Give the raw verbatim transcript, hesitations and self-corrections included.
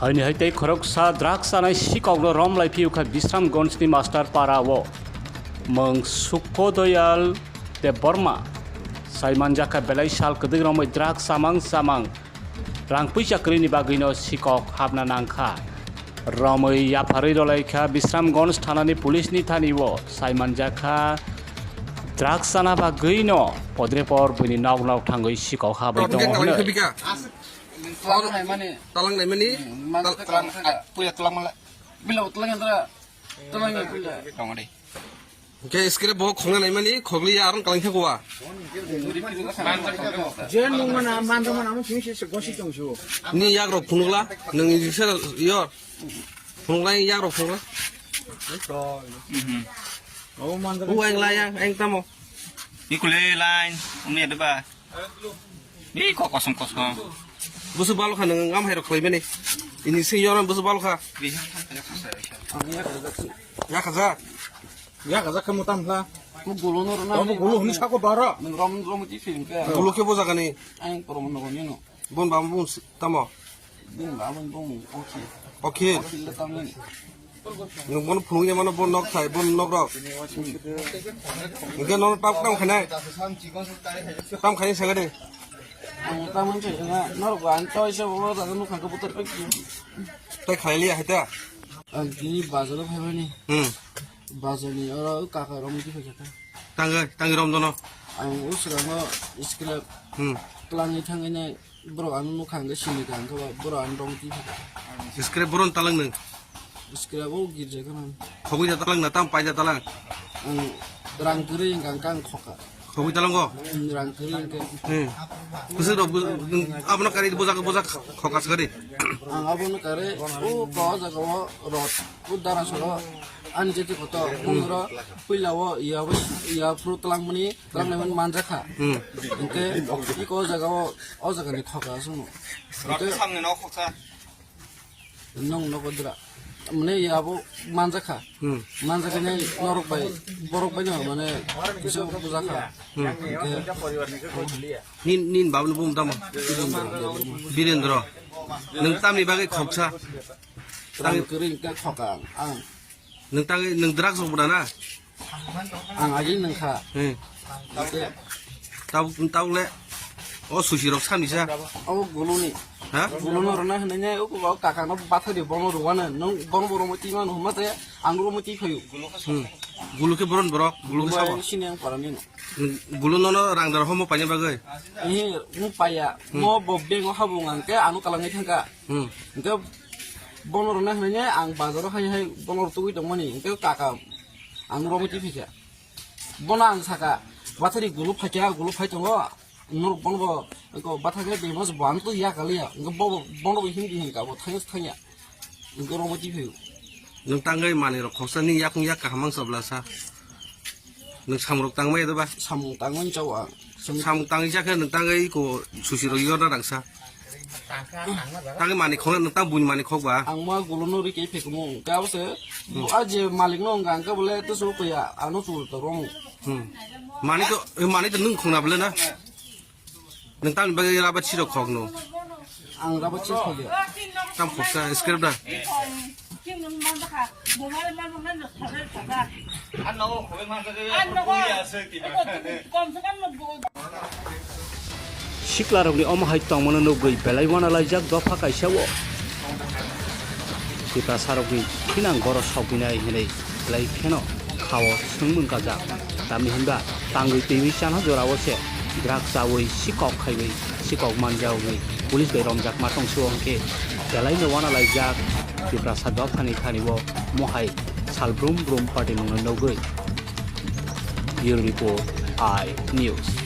Haini hai tei khoroksa drugs chanai sikokno rom lai phiyokha Bisramganjni Master Para o. Mung Sukodoyal Debbarma. Saimanjakha belai sal kwdwi romwi drugs chamang chamang rang puisa kwrwini bagwino sikok hapna nangkha. Romwi yapharwi rwlaikha Bisramganj thanani police ni thani o. Saimanjakha drugs chana bagwino podrepor buini nok nok thangwi sikok habwi tongo hwnwi. Talang naimani. Talang naimani. Hmm, man Tal- talang talang. Puya talang mala. Bila talang yang tara. Talang yang puya. Tong deh. Hingke scrap bo khokna naimani, khokliya arong kalang khe kuwa. Je nung mana, man rok mana, amo simi se gosi tong su. Ni yak rok phunukla, nung ni se yor. Phunukla yak rok phunukla. Mhm. Oh, man rok. U ang la yang, ang tamo. Ikule line, umi ada ba? Ih, kok kosong kosong. Busu balo kha nang am hai rok khlai mani. Ini sing yoran busu balo kha. Ya kha ja. Ya kha ja khamu tam la. Ku gulo no rona. Kamu gulo huni sako bara. Nang rom rom ti film ke. Gulo ke bo jaga ni. Ang poro mo no ni no. Bon ba mo bung si- tamo. Bung ba mo bung oki. Oki. Oki le tam ni. Nwng bono phunukya mano, bo nok thai, bo nok rok. Hingke nono tam, tam khainai. Tam khainai saka de. Ang tam wngkha na, norok ang to isa bo jaga nukha khe butor pek. Tai khalai liya hai ta. Ang tini bazar o phaimani. Hmm. Bazar ni oro kaka rom di phaikha ta. Tangwi, tangwi rom dono. Ang usra no scrap. Hmm. Twlangwi thangwi nai. Borok ano nukha hwnkhe sini ka hwnkhe ba borok ano rong twi phaikha. Scrap boron talang nung. Scrap o girja khana. Khogwi da talang na tam pai da talang. Ang rang kwrwi hwnkha hwnkhe ang khoka. Khogwi talang go. Ang rang kwrwi hwnkhe. Hmm. Kusuk rok bu-, abono kari bujak bujak khoka swkadi. Ang abono kari o ko jaga o rot o dara soro ani jeti koto. Hmm. Ro puila o iya o iya phru talang mani. Twlang nai man manjakha. Hmm. Hingke iko o jaga o, o jaga ni khoka aswkno. Hingke samni nok khoksa. Nong nogo dra. Mane ya bo manjakha. Hmm. Manjakha nai norok bai, borok bai no mane kisa bujakha. Hmm. Hingke nin, nin babani bumo tamo? Birendra. Birendra. Nwng tamni bagwi khoksa? Twlang kwrwi hingke khoka ang. Nwng tangwi, nwng drugs rok bwna na? Ang agini nangkha. Hmm. Tabuk, tabuk le o susi rok sani sa. O guluni. Ha? Guluno rwna hwnwi ne o kaka no bathari bono rwano. Nwng bono bo romwi twi mano hwnma se ang romwi twi phaio. Hmm. Gulu khe boron borok, gulu khe sabo. Sini ang parani no. Gulu nono rang dar homo paina bagwi. Ehe, mo paya. Hmm. Mo bo bego habung ang ke ano kalangwi thangka. Hmm. Hingke bono rwna hwnwi ang bazaro hai hai bono rw tugwi tongmani, hingke kaka ang romwi twi phaikha. Bono ang saka, "Bathari gulu phaikha, gulu phai tongo, norok bono bo, eko bathakhe bebas bo ano twi yakaliya," hingke bo, bono bo himdi hingka bo thangya thangya, hingke romwi twi phaio. Nwng tangwi manwi rok khoksa nini yakung yak kaham ang sabla sa. Nwng samung rok tangmaya de ba? Samung tangmani chao ang. Samung tangwi jakhe nwng tangwi ko susi rok yorna rangsa. Tangwi mani khokna nwng tang buini mani khok ba? Ang ma gulo no rike phikumu. Kabo se, hmm, a je malik no wngka, wngka bole to so koya, ano chul to rong. Hmm. Mani to, mani to nwng khokna bole na? Nwng tamni bagwi rabat sirok khokno? Ang rabat sirok khokya. Tam khoksa, scrap da? Siklarokni omo hai tongmano nugwi belai uanalaijak dopha kaisa o. Tiprasarokni thinang goro sokbinai hinwi belai kheno khao swngmung kajak. Tamni hinba tangwi twiwi chana jorao se drugs chawi sikok khaiwi sikok manjak wngwi police bai romjakma tongsi o hwnkhe belaino uanalaijak Tiprasa dophani thani o mohai sal brum brum party nungno nugwi. Bureau Report, I News.